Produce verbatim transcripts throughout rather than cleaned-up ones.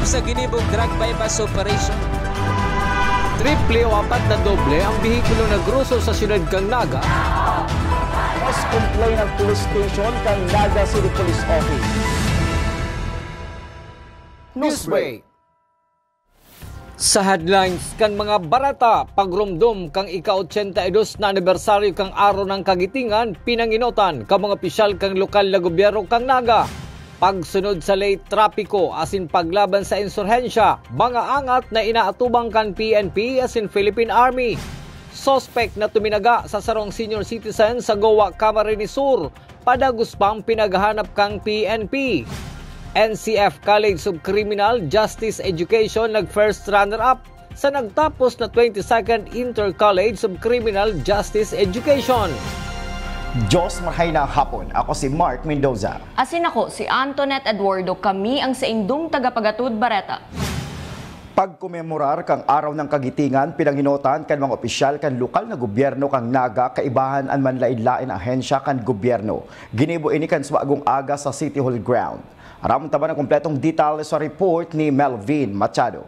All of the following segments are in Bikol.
Sa ginibong drug buy-bust operation, triple o apat na doble ang behikulo na groso sa siyudad kan Naga. Mas complain ang police station kan Naga City Police Office. Newsbreak. Sa headlines kan mga bareta, pagromdom kan ika-ochenta y dos na anibersaryo kan Araw ng Kagitingan, pinanginotan kan mga opisyal kan lokal na gobyerno kan Naga. Pagsunod sa ley trapiko asin paglaban sa insurhensya, mga angat na inaatubang kan P N P asin Philippine Army. Suspek na tuminaga sa sarong senior citizen sa Goa, Camarines Sur, padagos pang pinaghahanap kan P N P. N C F College of Criminal Justice Education nag-first runner-up sa nagtapos na twenty-second Inter-College of Criminal Justice Education. Diyos, maray na hapon. Ako si Mark Mendoza. Asin ako, si Antoinette Eduardo. Kami ang saindong tagapagatod bareta. Pagkomemorar kan Araw ng Kagitingan, pinanginotan kan mga opisyal kan lokal na gobyerno kan Naga, kaibahan an manlaen-laen na ahensya kan gobyerno. Ginibo ini kan subagong aga sa City Hall ground. Aram ta man ang kompletong detalye sa report ni Melvin Machado.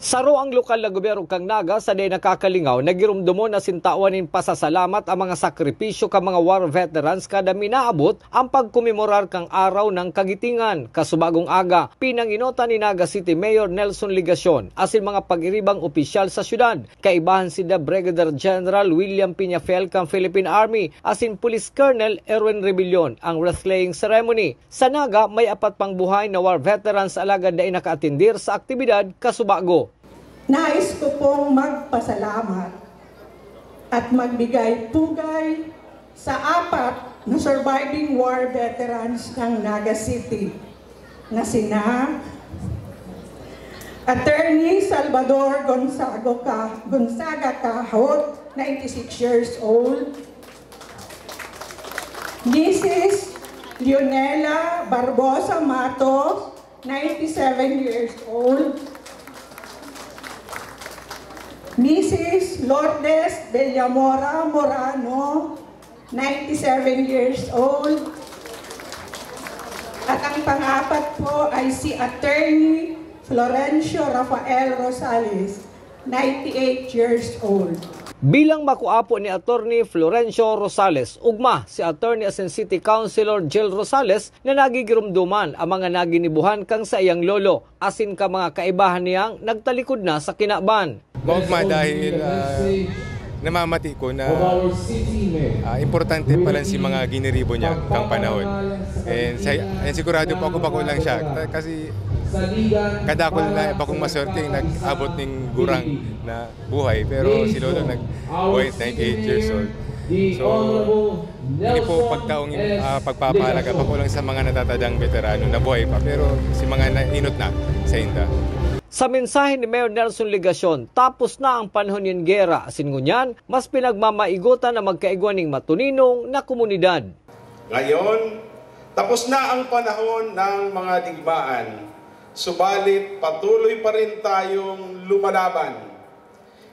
Saro ang lokal na gobyerno kan Naga sa dai nakakalingaw na giromdomon asin tawan nin pasasalamat ang mga sakripisyo kan mga war veterans kada minaabot ang pagkomemorar kan Araw ng Kagitingan. Kasubagong aga, pinanginotan ni Naga City Mayor Nelson Legacion asin mga pag-iribang opisyal sa syudad. Kaibahan sinda Brigadier General William Peñafiel kan Philippine Army asin Police Colonel Erwin Rebellion ang wreath-laying ceremony. Sa Naga, may apat pang buhay na war veterans alagad dai nakaatendir sa aktibidad kasubago. Nais ko pong magpasalamat at magbigay pugay sa apat na surviving war veterans ng Naga City na sina Attorney Salvador Gonzago Ca-, Gonzaga Cahot, ninety-six years old, Missus Leonela Barbosa Matos, ninety-seven years old, Missus Lourdes Bellamora Morano, ninety-seven years old, at ang pang-apat po ay si Attorney Florencio Rafael Rosales, ninety-eight years old. Bilang makuapo ni Attorney Florencio Rosales, ugma si Attorney asin City Councilor Jill Rosales na nagigiromdoman ang mga naginibuhan kan saiyang lolo asin kan mga kaibahan niyang nagtalikod na sa kinaban. Maugma dahil, ah, namamati ko na, ah, importante pala si mga giniribo niya kang panahon. And sa, and sigurado pa ako, bako lang siya. Kasi kadakul na bakong maswerte yung nag-abot ning gurang na buhay. Pero si Lolo nagbuhay at ninety-eight years old. So, hindi po pagtaong, ah, pagpapahalaga pa kulang sa mga natatadang veterano na buhay pa, pero si mga nainot na sa inda. Sa mensahe ni Mayor Nelson Legacion, tapos na ang panahon nin gera, asin ngunyan, mas pinagmamaigotan na magkaigwa ning matuninong na komunidad. Ngayon, tapos na ang panahon ng mga digmaan, subalit patuloy pa rin tayong lumalaban.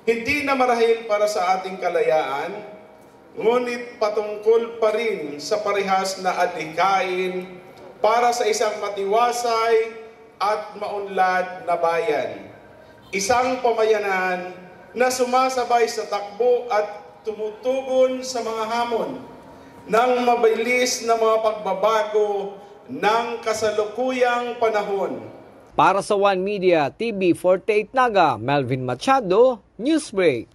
Hindi na marahil para sa ating kalayaan, ngunit patungkol pa rin sa parehas na adhikain para sa isang matiwasay at maunlad na bayan. Isang pamayanan na sumasabay sa takbo at tumutugon sa mga hamon ng mabilis na mga pagbabago ng kasalukuyang panahon. Para sa One Media T V forty-eight Naga, Melvin Machado, Newsbreak.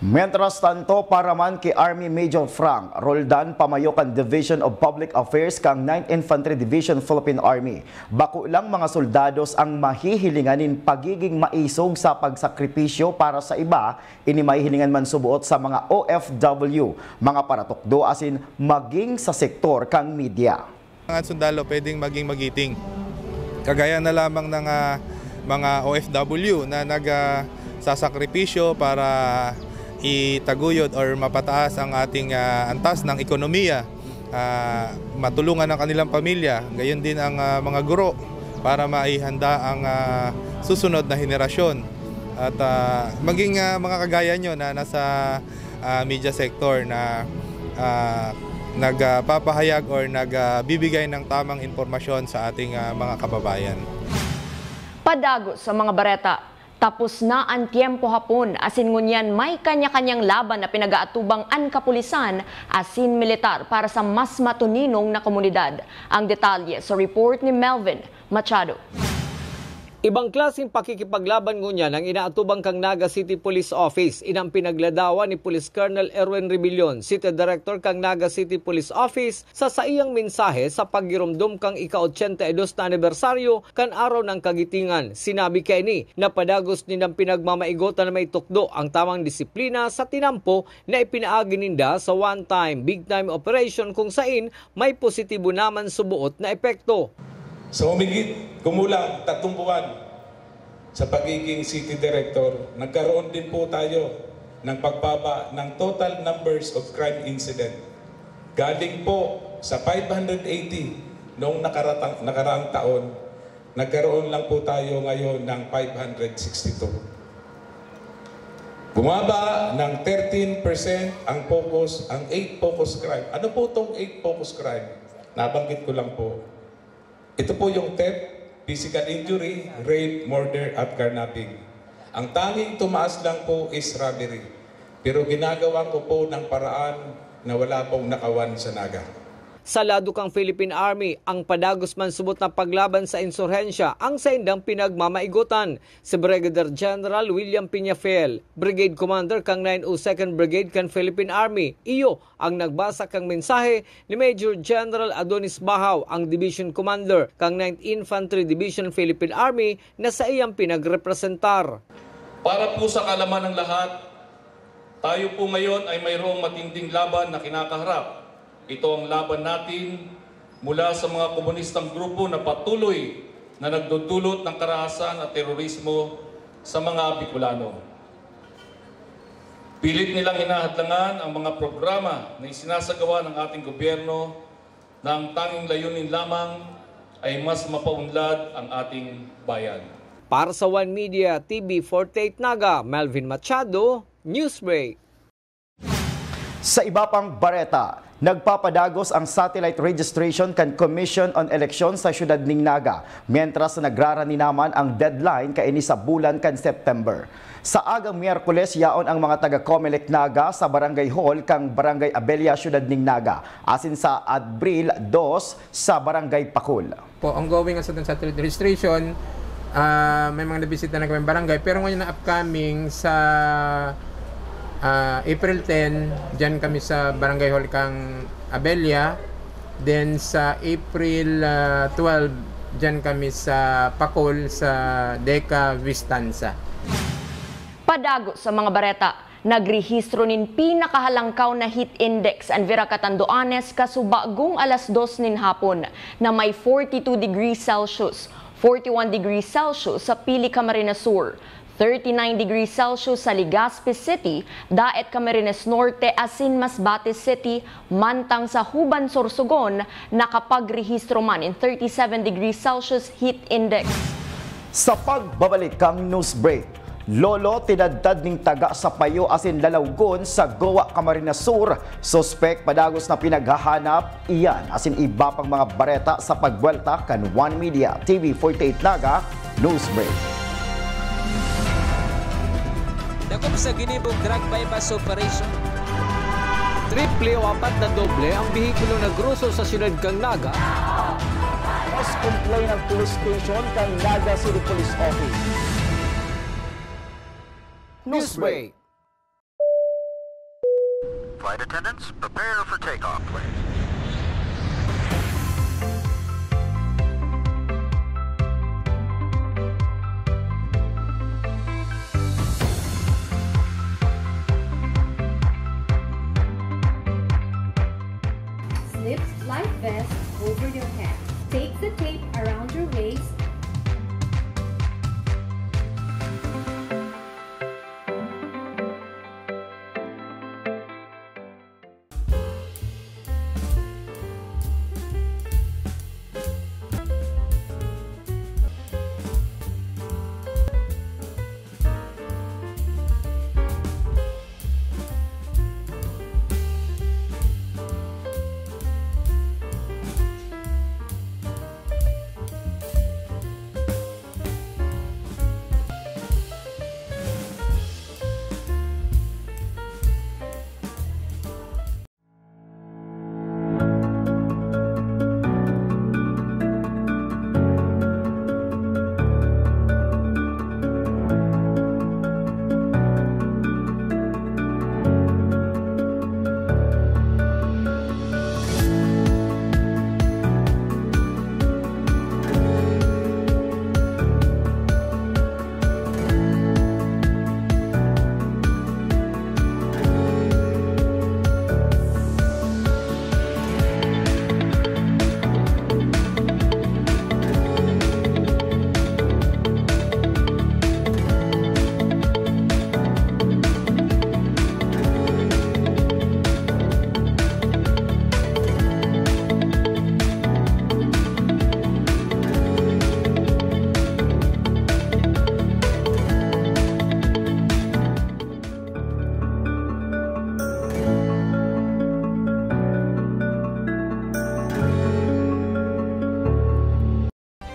Mientras tanto, para man ki Army Major Frank Roldan, pamayo kan Division of Public Affairs kan Ninth Infantry Division, Philippine Army, bako lang mga soldados ang mahihilingan nin pagiging maisog sa pagsakripisyo para sa iba, ini mahihilingan man suboot sa mga O F W, mga paratukdo asin maging sa sektor kan media. Ang sundalo pwedeng maging magiting. Kagaya na lamang ng, ah, mga O F W na nag, ah, sasakripisyo para itaguyod or mapataas ang ating, ah, antas ng ekonomiya, ah, matulungan ang kanilang pamilya, gayon din ang, ah, mga guro para maihanda ang, ah, susunod na henerasyon. At, ah, maging, ah, mga kagaya nyo na nasa ah, media sector na, ah, nagpapahayag or nagbibigay ng tamang impormasyon sa ating, ah, mga kababayan. Padagos sa mga bareta. Tapos na an tiyempo Hapon, asin ngunyan may kanya-kanyang laban na pinag-aatubang an kapulisan asin militar para sa mas matuninong na komunidad. Ang detalye sa report ni Melvin Machado. Ibang klaseng pakikipaglaban ngunyan ang inaatubang kan Naga City Police Office. Ini an pinagladawan ni Police Colonel Erwin Rebellion, City Director kan Naga City Police Office, sa saiyang mensahe sa paggiromdom kan ika-ochenta y dos na anibersaryo kan Araw ng Kagitingan. Sinabi kaini na padagos nindang pinagmamaigotan na maitukdo ang tamang disiplina sa tinampo na ipinaagi ninda sa one-time, big-time operation kung sain may positibo naman suboot na epekto. Sa humigit kumulang tatlong buwan sa pagiging city director, nagkaroon din po tayo ng pagbaba ng total numbers of crime incident. Galing po sa five hundred eighty noong nakaratang, nakaraang taon, nagkaroon lang po tayo ngayon ng five hundred sixty-two. Bumaba ng thirteen percent ang focus, ang eight focus crime. Ano po itong eight focus crime? Nabanggit ko lang po. Ito po yung theft, physical injury, rape, murder, at carnapping. Ang tanging tumaas lang po is robbery. Pero ginagawan ko po ng paraan na wala pong nakawan sa Naga. Sa lado kan Philippine Army, ang padagos man subot na paglaban sa insurhensya ang saindang pinagmamaigotan. Si Brigadier General William Peñafiel, Brigade Commander kan nine oh second Brigade kan Philippine Army, iyo ang nagbasa kan mensahe ni Major General Adonis Bahaw, ang Division Commander kan ninth Infantry Division Philippine Army, na saiyang pinagrepresentar. Para po sa kaalaman ng lahat, tayo po ngayon ay mayroong matinding laban na kinakaharap. Ito ang laban natin mula sa mga komunistang grupo na patuloy na nagdudulot ng karahasan at terorismo sa mga Bicolano. Pilit nilang hinahadlangan ang mga programa na isinasagawa ng ating gobyerno na ang tanging layunin lamang ay mas mapaunlad ang ating bayan. Para sa One Media T V forty-eight Naga, Melvin Machado, Newsbreak. Sa iba pang bareta, nagpapadagos ang satellite registration kan Commission on Election sa siyudad ning Naga, mientras na nagrarani naman ang deadline kaini sa bulan kan September. Sa agang Miyerkules, yaon ang mga taga Comelec Naga sa Barangay Hall kan Barangay Abella, siyudad ning Naga, asin sa Abril dos sa Barangay Pakul. Po, ongoing ang satong satellite registration. Ah, may mga nabisita na kami barangay, pero ngayon na upcoming sa, ah, April ten, diyan kami sa Barangay Hall kan Abella. Then sa April, ah, twelve, diyan kami sa Pakul, sa Deca Vistanza. Padagos sa mga bareta. Nagrehistro nin pinakahalangkaw na heat index an Virac Catanduanes kasubagong alas dos nin hapon, na may forty-two degrees Celsius, forty-one degrees Celsius sa Pili, Camarines Sur, thirty-nine degrees Celsius sa Legazpi City, Daet, Camarines Norte asin Masbate City, mantang sa Huban, Sorsogon, nakapagrehistro man nin thirty-seven degrees Celsius heat index. Sa pagbabalik kan news break, lolo tinadtad nin taga sa payo asin lalawgon sa Goa, Camarines Sur. Suspek padagos na pinaghahanap, iyan asin iba pang mga bareta sa pagbuwelta kan One Media T V forty-eight Naga News Break. Dakop sa ginibong drug buy-bust operation. Triple o apat na doble ang behikulo na groso sa siyudad kan Naga. Mas complain ang police station kan Naga City Police Office. Newsbreak. Flight attendants, prepare for takeoff, please. Slip life vest over your head. Take the tape around your waist.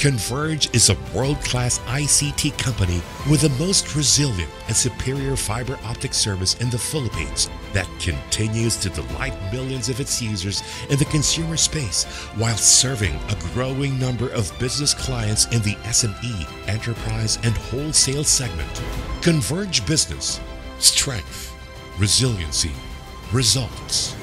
Converge is a world-class I C T company with the most resilient and superior fiber optic service in the Philippines that continues to delight millions of its users in the consumer space while serving a growing number of business clients in the S M E, enterprise, and wholesale segment. Converge Business. Strength, resiliency, results.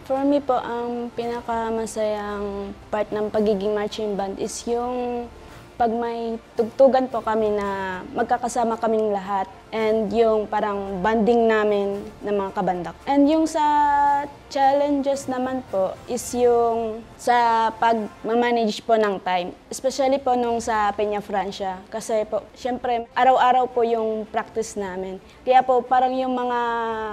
For me po, ang pinakamasayang part ng pagiging marching band is yung 'pag may tugtugan po kami na magkakasama kaming lahat and yung parang bonding namin ng mga kabanda ko. And yung sa challenges naman po is yung sa pagma-manage po ng time, especially po nung sa Peñafrancia. Kasi po, siyempre, araw-araw po yung practice namin. Kaya po, parang yung mga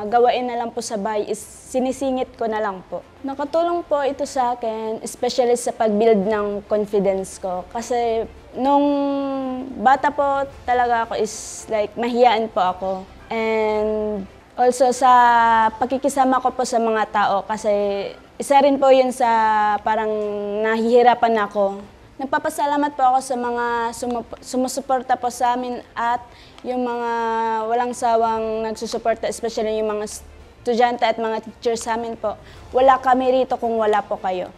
gawain na lang po sa bahay is sinisingit ko na lang po. Nakatulong po ito sa akin, especially sa pag-build ng confidence ko. Kasi nung bata po talaga ako is, like, mahiyain po ako. And also sa pakikisama ko po sa mga tao, kasi isa rin po yun sa parang nahihirapan ako. Nagpapasalamat po ako sa mga sumup-, sumusuporta po sa amin at yung mga walang sawang nagsusuporta, especially yung mga estudyante at mga teacher sa amin po. Wala kami rito kung wala po kayo.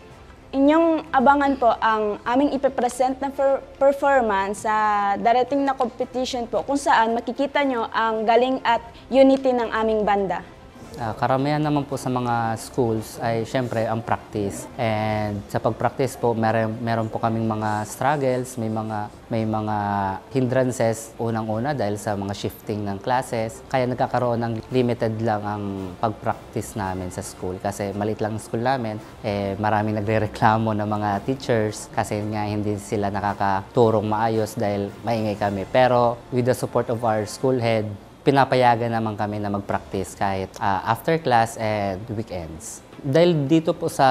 Inyong abangan po ang aming ipe-present na per-, performance sa darating na competition po, kung saan makikita nyo ang galing at unity ng aming banda. Ah, karamihan naman po sa mga schools ay siyempre ang practice. And sa pag-practice po, meron, meron po kaming mga struggles, may mga, may mga hindrances, unang-una dahil sa mga shifting ng classes. Kaya nagkakaroon ng limited lang ang pag-practice namin sa school kasi maliit lang ang school namin. Eh, maraming nagrereklamo ng mga teachers kasi nga hindi sila nakakaturong maayos dahil maingay kami. Pero with the support of our school head, pinapayagan naman kami na mag-practice kahit, ah, after class and weekends. Dahil dito po sa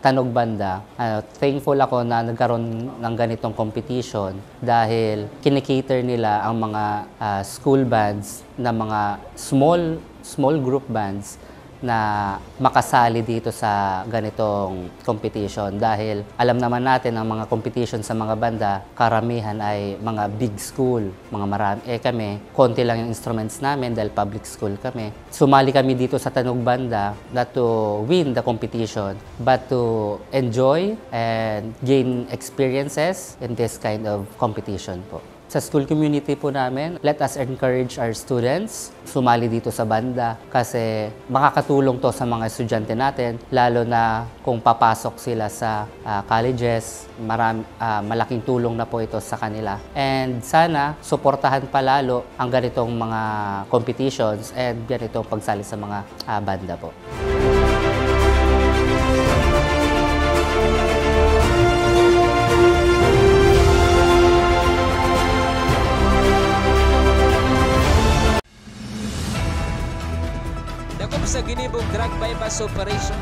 Tanog Banda, ah, thankful ako na nagkaroon ng ganitong competition dahil kinikater nila ang mga, ah, school bands na mga small small group bands na makasali dito sa ganitong competition, dahil alam naman natin ang mga competition sa mga banda, karamihan ay mga big school, mga marami. Eh, kami, konti lang yung instruments namin dahil public school kami. Sumali kami dito sa Tanog Banda, not to win the competition, but to enjoy and gain experiences in this kind of competition po. Sa school community po namin, let us encourage our students sumali dito sa banda kasi makakatulong 'to sa mga estudyante natin, lalo na kung papasok sila sa, ah, colleges. Maram-, ah, malaking tulong na po ito sa kanila. And sana suportahan pa lalo ang ganitong mga competitions and ganitong pagsali sa mga, ah, banda po. Dakop sa ginibong drug buy-bust operation.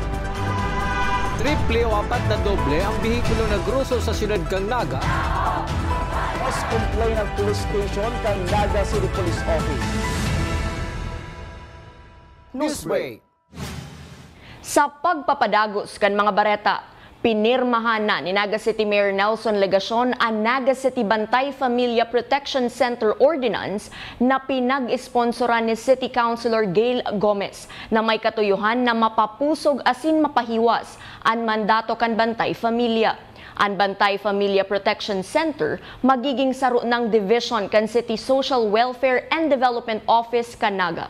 Triple o apat na doble ang behikulo nag-ruso sa siyudad kan Naga. Mas complaint ang police station kan Naga City Police Office. Newsbreak. Sa pagpapadagos kan mga bareta, pinirmahan na ni Naga City Mayor Nelson Legacion an Naga City Bantay Familia Protection Center Ordinance na pinag-esponsoran ni City Councilor Gail Gomez, na may katuyohan na mapapusog asin mapahiwas an mandato kan Bantay Familia. An Bantay Familia Protection Center magiging saro nang division kan City Social Welfare and Development Office kan Naga.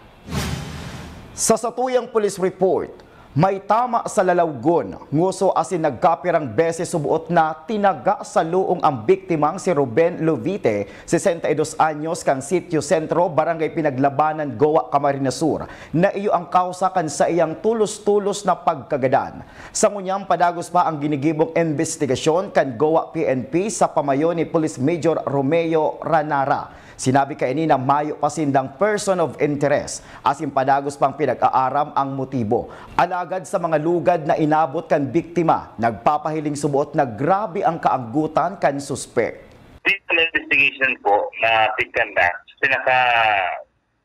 Sa satuyang police report, may tama sa lalawgon, nguso asin nagkapirang beses suboot na tinaga sa luong ang biktimang si Ruben Lovite, sesenta y dos anyos, kan Sitio Sentro, Barangay Pinaglabanan, Goa, Camarines Sur, na iyo ang kawsa kan saiyang tulos-tulos na pagkagadan. Sa ngunyan, padagos pa ang ginigibong imbestigasyon kan Goa P N P sa pamayo ni Police Major Romeo Ranara. Sinabi kaini na mayo pa sindang person of interest, asin padagos pang pinag-aaram ang motibo. Alagad sa mga lugad na inabot kan biktima, nagpapahiling suboot na grabe ang kaanggotan kan suspek. Based on investigation po na pigkanda, pinaka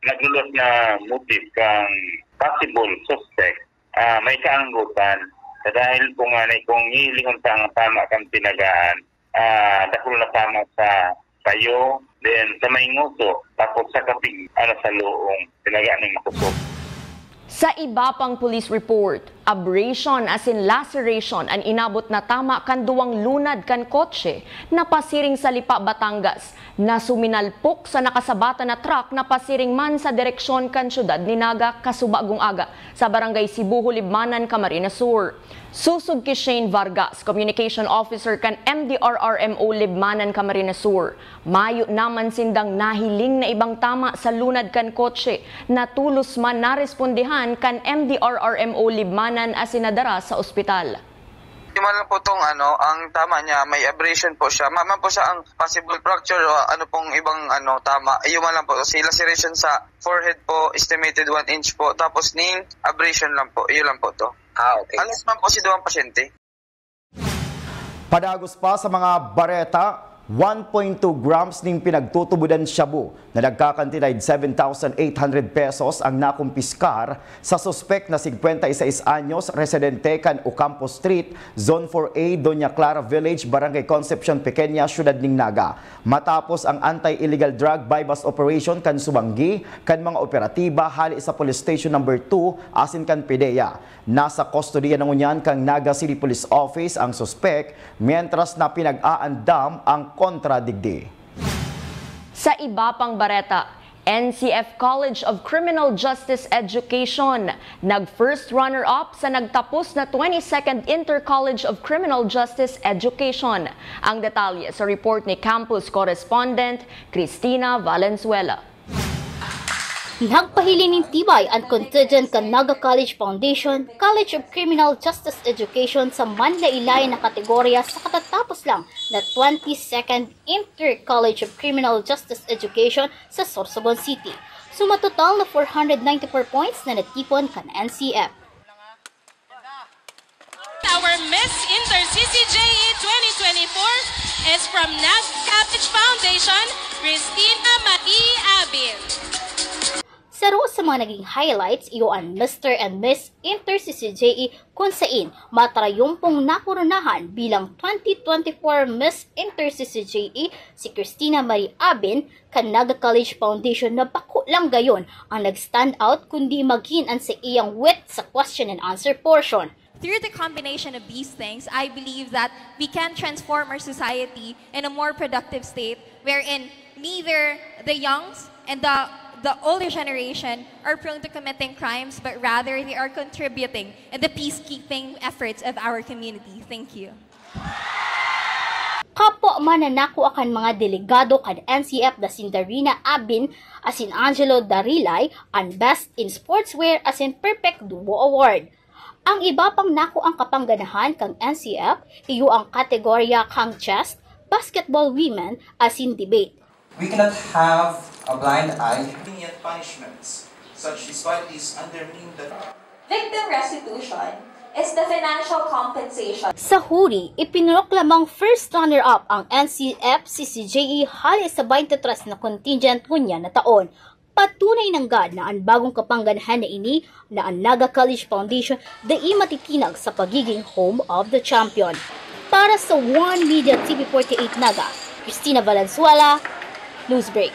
nagluluwas na motive kang possible suspect, ah, may kaanggotan. Sa dahil po nga na kung hihilingon ta ang tama kan tinagaan, ah, dakul na tama sa tayo, then sa may nguso, tapos sa kapig, ano, sa luong, tinaga ning makusog. Sa iba pang police report, abrasion asin laceration an inabot na tama kan duwang lunad kan kotse na pasiring sa Lipa, Batangas, na suminalpok sa nakasabatan na truck na pasiring man sa direksyon kan siyudad ni Naga, kasubagong aga, sa Barangay Sibuho, Libmanan, Camarines Sur. Sosog ki Shane Vargas, Communication Officer kan M D R R M O Libmanan, Camarines Sur, mayo naman sindang nahiling na ibang tama sa lunad kan kotse na tolos man narespondihan kan M D R R M O Libmanan asin nadara sa ospital. Iyo man lang po tong ano, ang tama niya, may abrasion po siya. Mayo man po siya ang possible fracture o ano pong ibang ano, tama. Iyo man lang po, si laceration sa forehead po, estimated one inch po. Tapos ning abrasion lang po, iyo lang po to. Ah, okay. Alas man po si duwang pasyente. Padagos pa sa mga bareta, one point two grams ning pinagtutubodan shabu na nagkakantidad seven thousand eight hundred pesos ang nakumpiskar sa suspek na singkwenta y seis anyos, residente kan Ocampo Street, Zone four A, Doña Clara Village, Barangay Concepcion Pequeña, Siyudad ning Naga. Matapos ang anti-illegal drug buy-bust operation kan subanggi kan mga operatiba hali sa Police Station Number two asin kan PDEA. Nasa kustodiya na ngunyan kan Naga City Police Office ang suspek, mientras na pinag-aandam ang kontra digdi. Sa iba pang bareta, N C F College of Criminal Justice Education nag-first runner-up sa nagtapos na twenty-second Inter-College of Criminal Justice Education. Ang detalye sa report ni campus correspondent Christina Valenzuela. Nagpahiling nin tibay an contingent kan Naga College Foundation, College of Criminal Justice Education sa manlailayan na kategorya sa katatapos lang na twenty-second Inter-College of Criminal Justice Education sa Sorsogon City. Suma total na four hundred ninety-four points na natipon kan N C F. Our Miss Inter C C J E twenty twenty-four is from Naga College Foundation, Christina Marie Abin. Saro sa mga naging highlights iyo an Mister and Miss Inter C C J E, kun sain matrayumpong nakoronahan bilang twenty twenty-four Miss Inter C C J E si Christina Marie Abin kan Naga College Foundation, na bako lang gayon ang nag-stand out kundi magin an saiyang wit sa question and answer portion. Through the combination of these things, I believe that we can transform our society in a more productive state wherein neither the youngs and the, the older generation are prone to committing crimes, but rather they are contributing in the peacekeeping efforts of our community. Thank you. Kapwa mananakua kan mga delegado kan N C F na si Darina Abin asin Angelo Darilay an Best in Sportswear asin Perfect Duo Award. Ang iba pang nakuang kapangganahan kan N C F iyo ang kategorya kan chess, basketball women asin debate. We cannot have a blind eye. Lenient punishments such disparities undermine the Victim restitution is the financial compensation. Sa huri, ipinroklamang first runner-up ang N C F C C J E hale sa twenty-three na contingent ngunyan na taon. Patunay nanggad na an bagong kapangganahan na ini na an Naga College Foundation dai matitinag sa pagiging home of the champion. Para sa One Media T V forty-eight Naga, Christina Valenzuela, Newsbreak.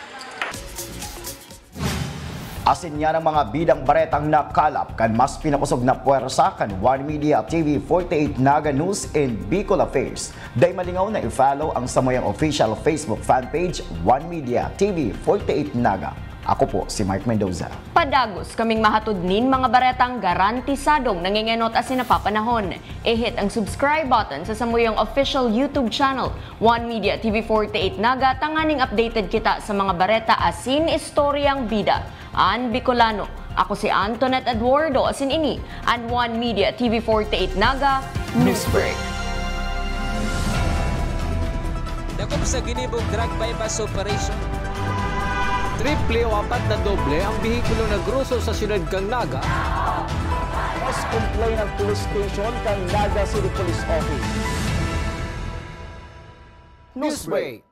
Asin yan ang mga bidang baretang nakalap kan mas pinakosog na pwersa kan One Media T V forty-eight Naga News and Bicol Affairs. Dai malingaw na i-follow ang samuyang official Facebook fan page, One Media T V forty-eight Naga. Ako po si Mark Mendoza. Padagos kaming mahatod nin mga baretang garantisadong nangengenot asin napapanahon. I-hit ang subscribe button sa samuyang official YouTube channel, One Media T V forty-eight Naga, tanganing updated kita sa mga bareta asin istoryang bida an Bicolano. Ako si Antoinette Eduardo, asin ini an One Media T V forty-eight Naga Newsbreak. Dakop sa ginibong drug buy-bust operation. Triple o apat na doble ang behikulo na groso sa siyudad kan Naga. Mas complain ang police station kan Naga City Police Office. Newsbreak.